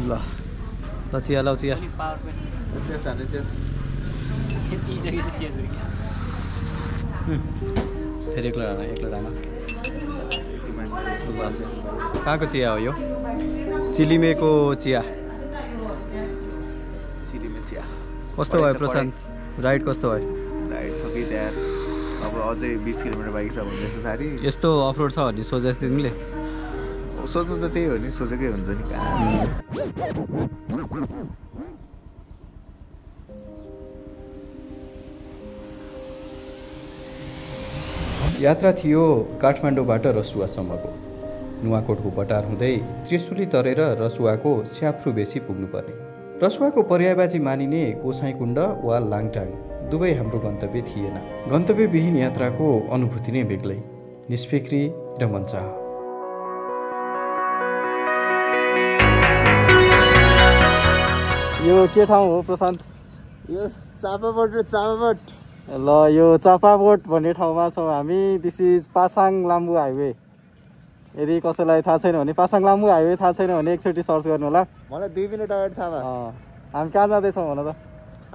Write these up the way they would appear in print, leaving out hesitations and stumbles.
ल ल चिया ल चिया फेरि एक्लो डाँडा कहाँको चिया हो यो चिलिमेको चिया कस्तो भयो प्रशान्त राइड कस्तो भयो राइड थोकै त्यहाँ अब अझै 20 किलोमिटर बाइक छ भन्दैछ साथी यस्तो अफरोड छ भन्ने सोचेको थिएँ तिमीले सोच्नु त त्यही हो नि सोचेकै हुन्छ नि कहाँ यात्रा थियो काठमाडौँबाट रसुवासम्मको नुवाकोटको बटार हुँदै त्रिशुली तरेर रसुवाको स्याफ्रु बेसी पुग्नुपर्ने रसुवाको पर्यायबाजी मानिने गोसाइँकुण्ड वा लाङटाङ दुवै हाम्रो गन्तव्य थिएन गन्तव्यविहीन यात्राको अनुभूति नै बेग्लै निष्फिक्री र मनचाह यो के ठाउँ हो प्रशान्त यो चापाबोट ल यो चापाबोट भन्ने ठाउँमा छौँ हामी दिस इज पासाङ लाम्बु हाइवे यदि कसैलाई थाहा छैन भने पासाङ लाम्बु हाइवे थाहा छैन भने एकचोटि सर्च गर्नु होला मलाई 2 मिनेट अगाडि थाहा भयो हामी कहाँ जाँदैछौँ भन त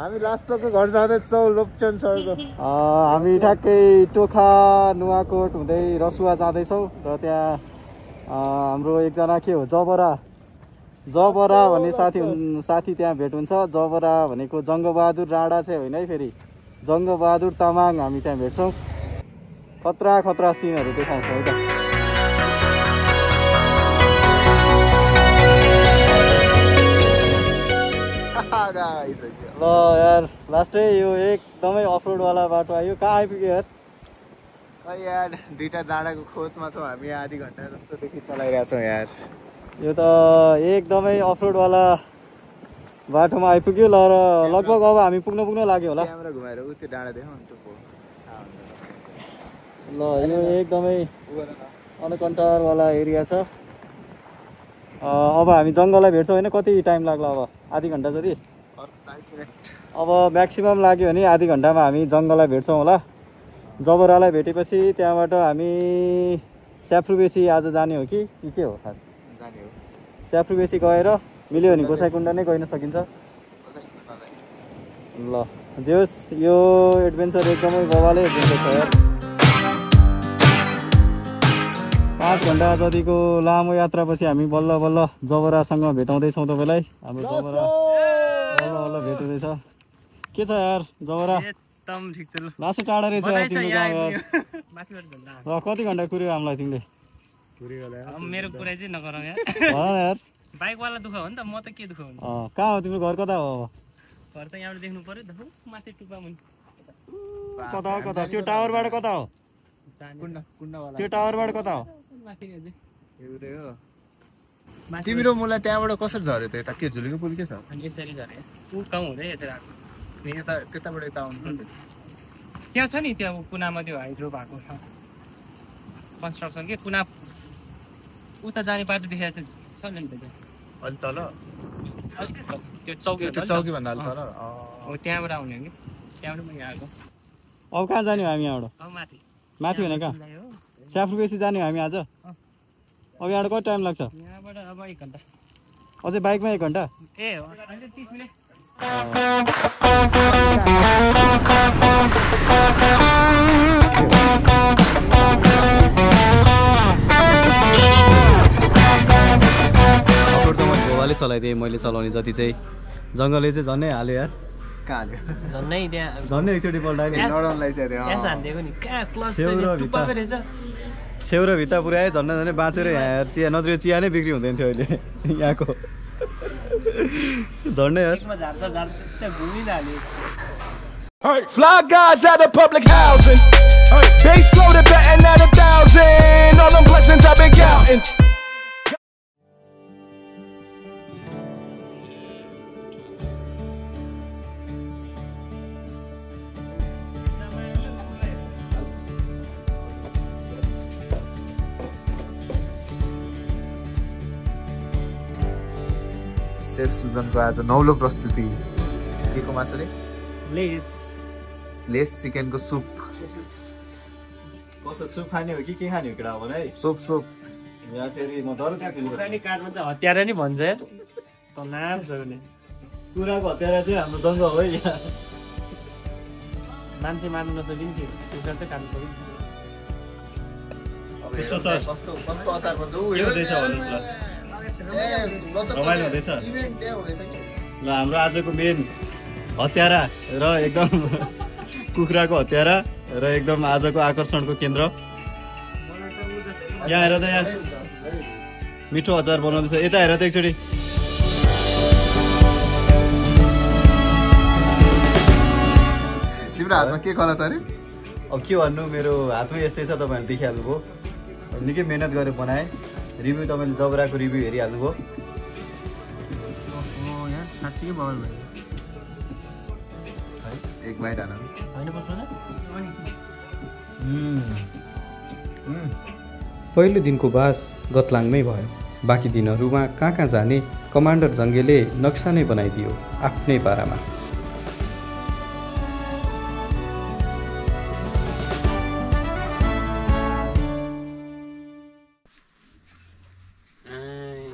हामी लास्टको घर जाँदैछौँ लोप्चन सरको हामी ठ्याक्कै टोखा नुवाकोट हुँदै रसुवा जाँदैछौँ र त्यहाँ हाम्रो एकजना के हो जबरा भन्ने साथी त्यहाँ भेट हुन्छ जबरा भनेको जङ्गबहादुर राणा चाहिँ होइन है फेरि जङ्गबहादुर तामाङ हामी त्यहाँ भेट्छौँ खतरा सिनहरू देखाउँछौँ है त ल यार लास्टै यो एकदमै अफरोडवाला बाटो आयो कहाँ आइपुग्यो यार यार दुईटा डाँडाको खोजमा छौँ हामी आधी घन्टा जस्तोदेखि चलाइरहेको छौँ यार यो त एकदमै अफरोडवाला बाटोमा आइपुग्यो ल र लगभग अब हामी पुग्न लाग्यो होला क्यामेरा घुमाएर उ त्यो डाँडा देखाउँ ल यो एकदमै अनकन्टारवाला एरिया छ अब हामी जङ्गललाई भेट्छौँ होइन कति टाइम लाग्ला अब आधी घन्टा जति 40 मिनट अब म्याक्सिमम लाग्यो भने आधी घन्टामा हामी जङ्गललाई भेट्छौँ होला जबरालाई भेटेपछि त्यहाँबाट हामी स्याफ्रुबेसी आज जाने हो कि के हो खास जाने हो स्याफ्रुबेसी गएर मिल्यो भने गोसाइँकुण्ड नै गइन सकिन्छ ल जे होस् यो एडभेन्चर एकदमै बवाले एडभेन्चर छ यार 5 घन्टा जतिको लामो यात्रापछि हामी बल्ल जबरासँग भेटाउँदैछौँ तपाईँलाई हाम्रो जबरा बल्ल भेट हुँदैछ के छ यार जबरा एकदम ठिक छ ल लासो टाढा रहेछ यार तिम्रो गाउँ यार र कति घन्टा कुर्यो हामीलाई तिमीले मेरो कुरा चाहिँ नगरौँ यार भन न यार बाइकवाला दुःख हो नि त म त के दुःख हुन्छ कहाँ हो तिम्रो घर कता हो घर त यहाँबाट देख्नु पर्यो त माथि टुप्पा मुनि कता त्यो टावरबाट कता हो त्यो टावरबाट कता हो माथि एउटै हो तिम्रो मुला त्यहाँबाट कसरी झऱ्यो त यता के झुलेको पुल के छ अनि यसरी झरे ऊ गाउँ हुँदै यसरी आएको यता त्यताबाट यता आउनु त्यहाँ छ नि त्यहाँ कुनामा त्यो हाइड्रो भएको छ कन्स्ट्रक्सन के कुना उता जाने बाटो देखाएको छ नि त अलि तल त्यो चौकी भन्दा अलि तल हो त्यहाँबाट आउने हो कि त्यहाँबाट मैले आएको अब कहाँ जाने हो हामी यहाँबाट माथि भने कहाँ स्याफ्रुबेसी जाने हो हामी आज अब यहाँबाट कति टाइम लाग्छ यहाँबाट अब 1 घन्टा अझै बाइकमा 1 घन्टा ए हो 30 मिनेट गोवाले चलाइदिएँ मैले चलाउने जति चाहिँ जङ्गलले चाहिँ झन्नै हाल्यो यार कहाँ झन्नै त्यहाँ झन्नै एकचोटि पल्टायो छेउ र भित्ता पुऱ्याए झन्नै बाँचेर यहाँ यार चिया नत्र चिया नै बिक्री हुँदैन थियो अहिले यहाँको झन्डै यार Fly guys out of public housing. Base loaded, betting at 1,000. All them blessings I've been counting. Chef सुजनको आज नौलो प्रस्तुति के को मासु रे लेस चिकनको सुप कस्तो सुप खाने हो कि के खाने हो केटा होला है सुप यहाँ फेरि म डर काठमा त हतियार नि भन्छ यार नाम छ उसले कुखुराको हत्यारा चाहिँ हाम्रो जङ्गल हो यहाँ मान्छे मार्नु नसकिन्थ्यो कुखुरा त काट्नु पर्यो पुष्प सर कस्तो अचार बन्छ के हुँदैछ भन्नुहोस् ल रमाइलो हुँदैछ ल हाम्रो आजको मेन हत्यारा र एकदम कुखुराको हत्यारा र एकदम आजको आकर्षणको केन्द्र यहाँ हेर त यहाँ मिठो अचार बनाउँदैछ यता हेर त एकचोटि तिम्रो हातमा के कला छ अरे अब के भन्नु मेरो हातमै यस्तै छ तपाईँहरूले देखिहाल्नुभयो निकै मेहनत गरेर बनाएँ रिभ्यू तपाईँले जबराको रिभ्यू हेरिहाल्नुभयो साँच्चीकै बवाल भयो एक बाइट हान पहिलो दिनको बास गतलाङमै भयो बाँकी दिनहरूमा कहाँ जाने कमान्डर जङ्गेले नक्सा नै बनाइदियो आफ्नै पारामा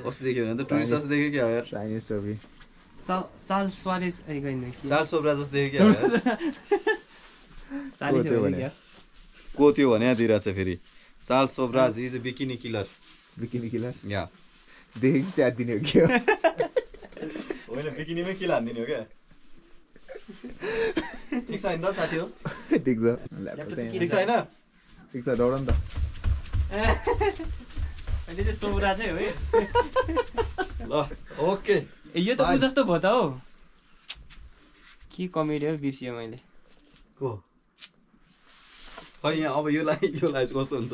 कस्तो देख्यो भने त टुरिस्ट जस्तो देख्यो क्या यार चाइनिज टोपी चाल स्वारेज चाल सोब्रा जस्तो देख्यो क्या को त्यो भने दिइरहेछ फेरि चाल सोब्राज इज अ बिकिनी किलर या देखि च्याट दिने हो के होइन बिकिनीमै किल हान्दिने हो क्या ठिक छ होइन त साथी हो ठिक छ ठिक छ होइन ठिक छ दौड नि त अहिले चाहिँ सोब्रा चाहिँ हो ल ओके यो त उ जस्तो भयो त हौ के कमेडी हो बिर्सियो मैले को खै यहाँ अब यो लाइफ कस्तो हुन्छ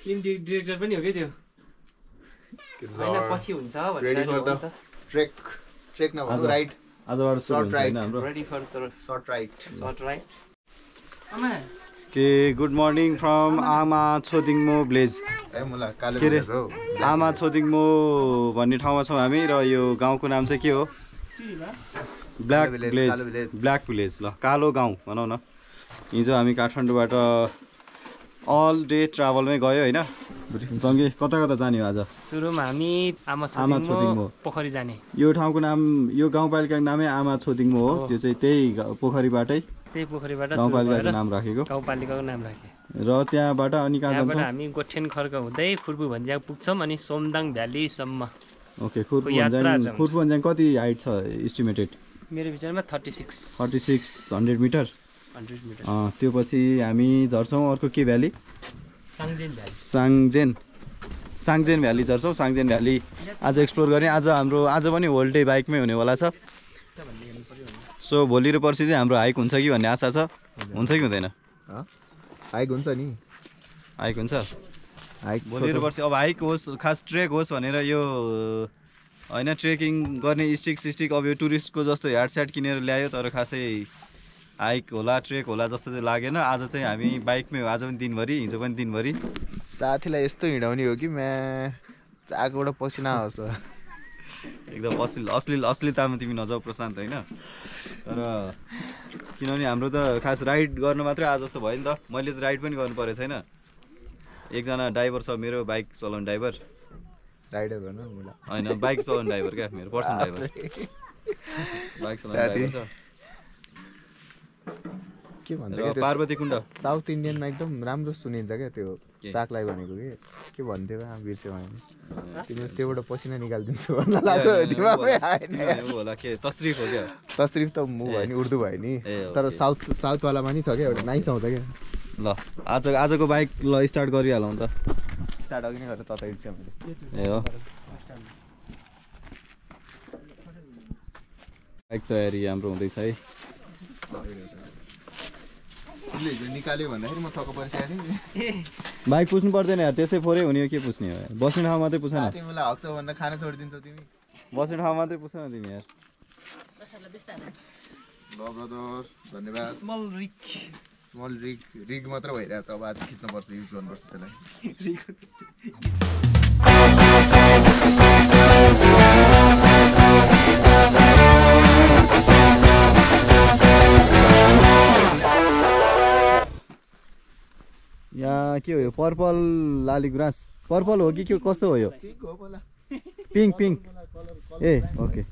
फिल्म डिरेक्टर पनि हो क्या त्यो होइन पछि हुन्छ रेडी फर द ट्रेक नभन्नु राइट आजबाट सुरु सर्ट हुन्छ राइट हैन हाम्रो ready for the start right आमा के गुड मर्निङ फ्रम आमा छोदिङमो भिलेज ए मुला काले के रे? भिलेज हो आमा छोदिङमो भन्ने ठाउँमा छौँ हामी र यो गाउँको नाम चाहिँ के हो ब्ल्याक कालो भिलेज, भिलेज कालो भिलेज। ब्ल्याक भिलेज ल कालो गाउँ भनौँ न हिजो हामी काठमाडौँबाट अल डे ट्राभलमै गयो होइन सँगै कता कता जाने हो आज सुरुमा हामी आमा आमा छोदिङमो। छोदिङमो पोखरी जाने यो ठाउँको नाम यो गाउँपालिकाको नामै आमा छोदिङमो हो त्यो चाहिँ त्यही पोखरीबाटै त्यही पोखरीबाट सुरु गाउँपालिकाको भएर नाम राखेको गाउँपालिकाको नाम राखे र त्यहाँबाट अनि कहाँ त्यहाँबाट जान्छौँ हामी गोठेन खर्क हुँदै खुर्बु भन्ज्याङ पुग्छौँ अनि सोमदाङ भ्यालीसम्म ओके यात्रा छ। खुर्पु भन्ज्याङ कति हाइट छ इस्टिमेटेड मेरो विचारमा 3600 3600 मिटर 100 मिटर त्यो पछि हामी झर्छौँ अर्को के भ्याली साङजेन भ्याली साङजेन भ्याली झर्छौँ साङजेन भ्याली आज एक्सप्लोर गर्ने आज पनि होल डे बाइकमै हुनेवाला छ सो भोलि र पर्सि चाहिँ हाम्रो हाइक हुन्छ कि भन्ने आशा छ हुन्छ कि हुँदैन हाइक हुन्छ नि हाइक हुन्छ हाइक भोलि र पर्सि अब हाइक होस् खास ट्रेक होस् भनेर यो होइन ट्रेकिङ गर्ने स्टिक अब यो टुरिस्टको जस्तो ह्याडस्याट किनेर ल्यायो तर खासै हाइक होला ट्रेक होला जस्तो चाहिँ लागेन आज चाहिँ हामी बाइकमै हो आज पनि दिनभरि हिजो पनि दिनभरि साथीलाई यस्तो हिँडाउने हो कि चाकबाट पसिना आउँछ एकदम अश्लीलतामा तिमी नजाऊ प्रशान्त होइन तर किनभने हाम्रो त खास राइड गर्न मात्रै आज जस्तो भयो नि त मैले त राइड पनि गर्नु परेको छैन एकजना ड्राइभर छ मेरो बाइक चलाउने ड्राइभर राइडर गर्नु मुला होइन बाइक चलाउने ड्राइभर क्या मेरो पर्सनल ड्राइभर बाइक चलाउने ड्राइभर छ के भन्छ र क्या त्यो पार्वती कुण्ड साउथ इन्डियनमा एकदम राम्रो सुनिन्छ क्या त्यो चाकलाई भनेको के भन्थ्यो बिर्स्यो भने तिमीले त्योबाट पसिना निकालिदिन्छु भन्न लाग्यो दिमागमै आएन होला के तस्रिफ हो क्या तस्रिफ त मु भयो नि उर्दू भयो नि तर साउथवालामा नि छ क्या एउटा नाइस आउँछ क्या ल आजको बाइक ल स्टार्ट गरिहालौँ त स्टार्ट अघि नै गरेर तताइदिन्छ मैले ए हो बाइक तयारी हाम्रो हुँदैछ है उसले हिजो निकाल्यो भन्दाखेरि म छक्क परिसकेको थिएँ बाइक पुस्नु पर्दैन यार त्यसै फोरै हुने हो के पुस्ने हो बस्ने ठाउँ मात्रै पुस न तिमीलाई हक्छ भनेर खाना छोडिदिन्छौ तिमी बस्ने ठाउँ मात्रै पुस न तिमी यार ल ब्रदर धन्यवाद स्मल रिग मात्र भइरहेछ अब आज खिच्नुपर्छ युज गर्नुपर्छ त्यसलाई यहाँ के हो यो पर्पल लाली गुराँस पर्पल हो कि के कस्तो हो यो ठिक हो होला पिङ्क पिङ्क ए ओके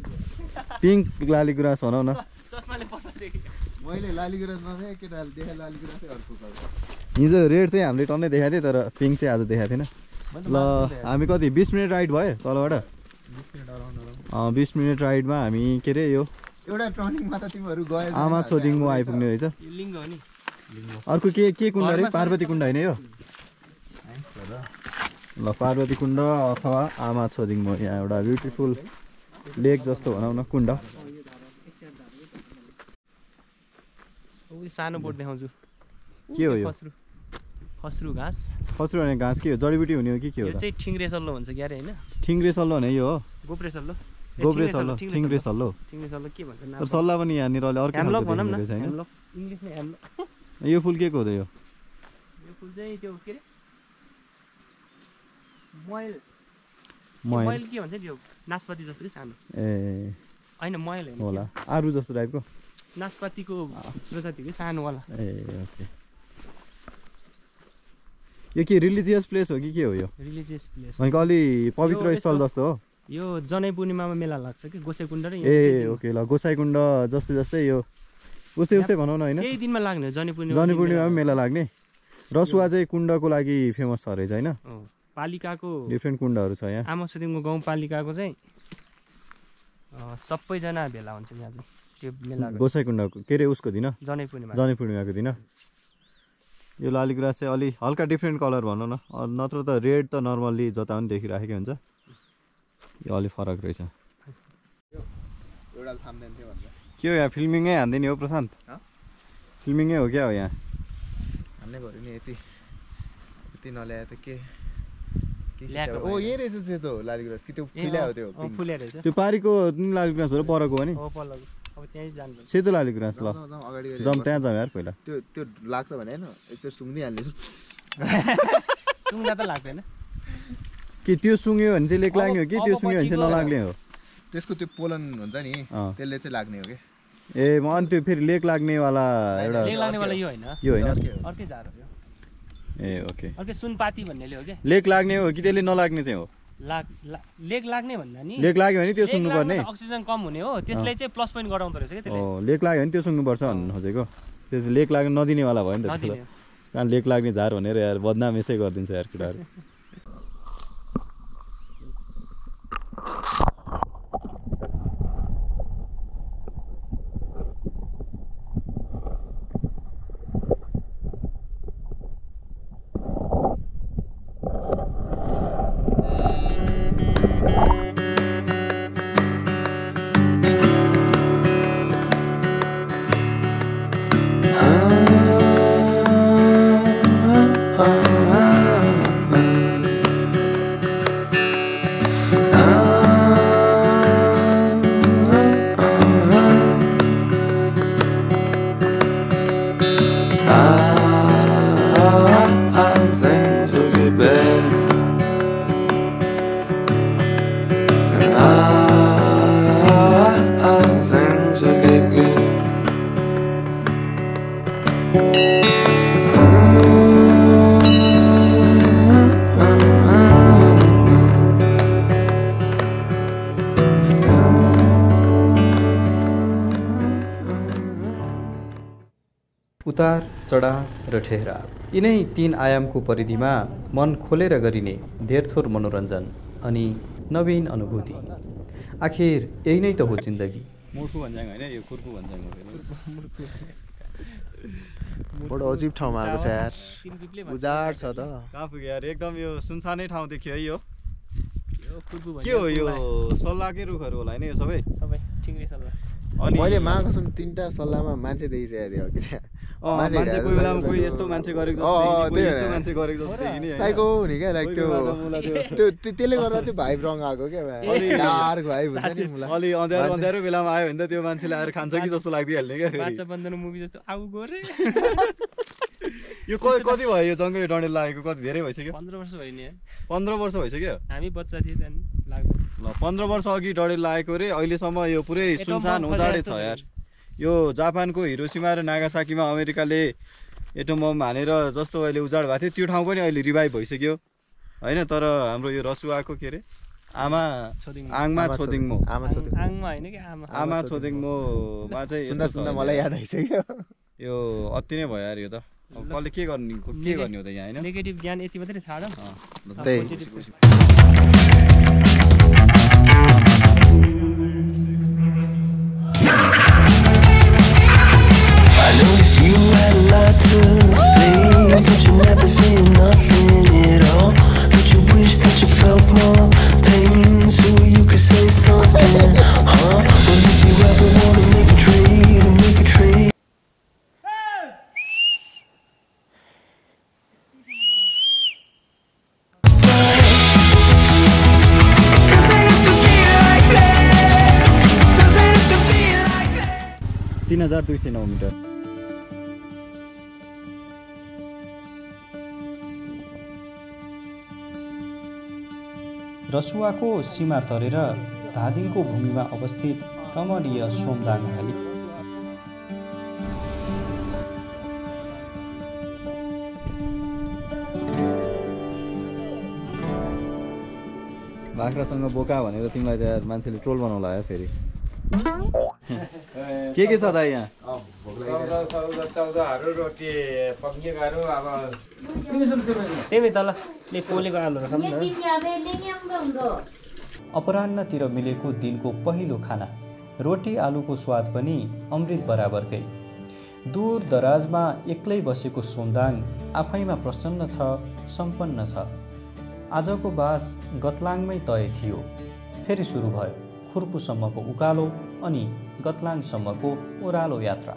पिङ्क लालीगुराँस भनौँ न चस्माले पर्दा देखेँ मैले लालीगुराँस नदेखेँ केटाहरूले देखाए लालीगुराँसै अर्को कलर हिजो रेड चाहिँ हामीले टन्नै देखाएको थियो तर पिङ्क चाहिँ आज देखाएको थिएन ल हामी कति 20 मिनट राइड भयो तलबाट 20 मिनट राइडमा हामी के अरे यो एउटा टर्निङमा त तिमीहरू गए आमा छोदिङमा आइपुग्ने रहेछ यो लिङ्ग हो नि अर्को के कुण्ड अरे पार्वती कुण्ड होइन यो ल पार्वती कुण्ड अथवा आमा छोदिङ म यहाँ एउटा ब्युटिफुल लेक जस्तो भनौँ न कुण्ड सानो बोट देखाउँछु के हो यो खस्रु घाँस खस्रो भने घाँस के हो जडीबुटी हुने हो के हो यो चाहिँ ठिङ्रे सल्लो भन्छ क्यारे होइन ठिङ्रे सल्लो भने यो हो गोप्रे सल्लो गोब्रे सल्लो ठिङ्रे सल्लो ठिङ्रे सल्लो के भन्छ नाम तर सल्लाह पनि यहाँनिर अहिले अर्कै ह्यामलक खालको भनौँ न देखिँदो रहेछ होइन ह्यामलक इङ्ग्लिसमा ह्यामलक यो फुल के को हो त यो यो फुल चाहिँ त्यो के अरे मैल मैल मैल के भन्छ त्यो नासपाती जस्तो कि सानो ए होइन मैल होइन होला आरु जस्तो टाइपको नासपातीको प्रजातिको सानोवाला ए ओके यो के रिलिजियस प्लेस हो कि के हो यो रिलिजियस प्लेस भनेको अलि पवित्र स्थल जस्तो हो यो जनै पूर्णिमामा मेला लाग्छ कि गोसाइकुण्ड र ए ओके ल गोसाइकुण्ड जस्तै जस्तै यो उस्तै भनौँ न होइन यही दिनमा लाग्ने हो जनै पूर्णिमा जनै पूर्णिमामा मेला लाग्ने रसुवा चाहिँ कुण्डको लागि फेमस छ रहेछ होइन पालिकाको डिफ्रेन्ट कुण्डहरू छ यहाँ आमा छोदिङको गाउँपालिकाको चाहिँ सबैजना भेला हुन्छ यहाँ चाहिँ त्यो मेला गोसाइकुण्डको के अरे उसको दिन जनै पूर्णिमा जनै पूर्णिमाको दिन यो लालीगुराँस चाहिँ अलि हल्का डिफ्रेन्ट कलर भनौँ न नत्र त रेड त नर्मल्ली जता पनि देखिराखेकै हुन्छ यो अलिक फरक रहेछ एउटा थाम्दैन थियो भन्छ के हो यहाँ फिल्मिङै हान्दैन हो प्रशान्त फिल्मिङै हो क्या हो यहाँ हान्नै पऱ्यो नि यति नल्याए त के ल्याएको ओ यही रहेछ त्यो त लालीगुराँस कि त्यो फुल्यायो त्यो फुल्या रहेछ त्यो पारीको लालीगुराँस हो परेको हो नि हो पल्लो अब त्यहीँ जानु सेतो लालीगुराँस ल अगाडि जम त्यहाँ जाउँ यार पहिला त्यो लाग्छ भने होइन एकचोटि सुँगिदिइहाल्ने सुँग्दा त लाग्दैन कि त्यो सुँग्यो भने चाहिँ लेक लाग्ने हो कि त्यो सुँग्यो भने चाहिँ नलाग्ने हो त्यसको त्यो पोलन हुन्छ नि त्यसले चाहिँ लाग्ने हो कि ए म अनि त्यो फेरि लेक लाग्नेवाला एउटा लेक लाग्नेवाला यो होइन यो होइन अर्कै झार हो यो ए ओके अर्कै सुनपाती भन्नेले हो क्या लेक लाग्ने हो कि त्यसले नलाग्ने चाहिँ हो लेक लाग्ने भन्दा नि लेक लाग्यो भने त्यो सुँग्नु पर्ने अक्सिजन कम हुने हो त्यसले चाहिँ प्लस पोइन्ट गराउँदो रहेछ क्या त्यसले लेक लाग्यो भने त्यो सुँग्नुपर्छ भन्नु खोजेको त्यो लेक लाग्नु नदिनेवाला भयो नि त कारण लेक लाग्ने झार भनेर यार बदनाम यसै गरिदिन्छ यार केटाहरू उतार चढाव र ठेहराव यिनै 3 आयामको परिधिमा मन खोलेर गरिने धेरथोर मनोरञ्जन अनि नवीन अनुभूति आखिर यही नै त हो जिन्दगी मुर्खु भन्ज्याङ होइन यो कुर्कु भन्ज्याङ हो बडो अजिब ठाउँमा आएको छ यार उजाड छ त कहाँ पुग्यो यार एकदम यो सुनसानै ठाउँ देखियो है यो के हो यो सल्लाहकै रुखहरू होला होइन यो सबै ठिकै सल्लाह अनि मैले मागेको छु 3टा सल्लाहमा मान्छे देखिसकेको थियो कि त्यहाँ मान्छे कोही बेलामा कोही यस्तो मान्छे गरेको जस्तो देखिने कोही यस्तो मान्छे गरेको जस्तो देखिने साइको हुने क्या लाइक त्यो त्यसले गर्दा चाहिँ भाइब रङ आएको क्या डार्क भाइब हुन्छ नि मुला अलि अँध्यारो बेलामा आयो भने त त्यो मान्छेले आएर खान्छ कि जस्तो लाग्दिहाल्ने क्या फेरि बाचा बन्दन मुभी जस्तो आउ गोरे यो कति भयो यो जङ्गल डडेल लागेको कति धेरै भइसक्यो 15 वर्ष भयो नि 15 वर्ष भइसक्यो हामी बच्चा थिए त्यहाँदेखि लाग्दैन ल 15 वर्ष अघि डडेल लागेको रे अहिलेसम्म यो पुरै सुनसान उजाडै छ यार यो जापानको हिरोसिमा र नागासाकीमा अमेरिकाले एटम बम हानेर जस्तो अहिले उजाड भएको थियो त्यो ठाउँ पनि अहिले रिभाइभ भइसक्यो होइन तर हाम्रो यो रसुवाको के अरे आमा आङमा छोदिङमो आमा छोदिङ आङमा होइन कि आमा छोदिङमोमा चाहिँ सुन्दा सुन्दा मलाई याद आइसक्यो यो अति नै भयो यार यो त अब कसले के गर्ने हो त यहाँ होइन नेगेटिभ ज्ञान यति मात्रै छाड I noticed you had a lot to say, but you never say nothing at all. But you wish that you felt more pain, so you could say something, huh? Well, if you ever wanna make a trade. तीन 3209 metre रसुवाको सीमा तरेर धादिङको भूमिमा अवस्थित रमणीय सोमदाङ valley बाख्रासँग बोका भनेर तिमीलाई त्यहाँ मान्छेले troll बनाउला है फेरि के छ त यहाँ त्यही तल पोलेको आलु रहेछ नि त अपराह्नतिर मिलेको दिनको पहिलो खाना रोटी आलुको स्वाद पनि अमृत बराबरकै दूर दराजमा एक्लै बसेको सोमदाङ आफैमा प्रसन्न छ सम्पन्न छ आजको बास गतलाङमै तय थियो फेरि सुरु भयो खुर्पुसम्मको उकालो अनि गतलाङसम्मको ओह्रालो यात्रा